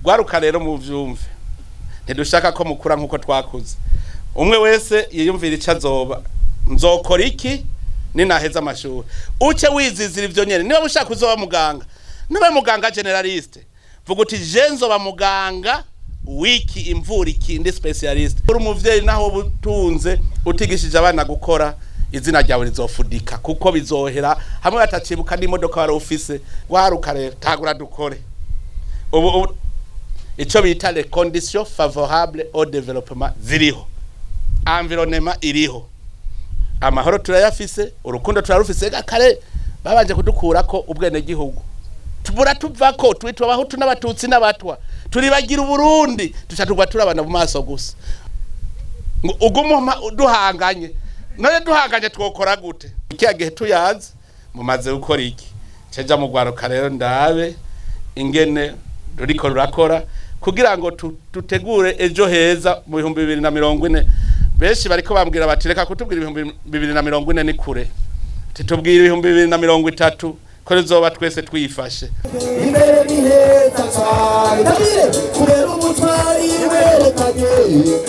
Gwaruka rero mu vyumve, ntidushaka ko mukura nkuko twakuze. Umwe wese yiyumvira ico azoba, nzokora iki ninaheza amashuri. Uce wizizira ivyo nyene. Niba ushaka uzoba muganga, niba muganga généraliste, vuga uti je nzoba muganga wiki imvura iki, ndi spécialiste. Uri umuvyeyi, naho butunze utigishije abana gukora, izina ryawe rizofudika, kuko bizohera hamwe batacibuka n'imodoka wari ufise. Waruka rero, tagura dukore. Ubu ico bita les conditions favorables au développement ziriho, environnement iriho, amahoro turayafise, urukundo turarufise. Kare babanje kudukurako ubwene gihugu, tubura tuvako twitwa Abahutu n'Abatutsi n'Abatwa, turibagira Uburundi, tuca tugwa turabana mu maso gusa. Uguma duhanganye, none duhanganye twokora gute? Ikiya gihe tuyazi mumaze gukora iki? Ceja mu gwaruka rero, ndabe ingene ruriko rurakora kugira ngo tutegure ejo heza mu 2040. Benshi bariko bambwira bati reka kutubwira 2040, ni kure, titubwira 2030 ko rizoba twese twifashe. Imbere ni heza cyane, kubera ubutwari werekanye.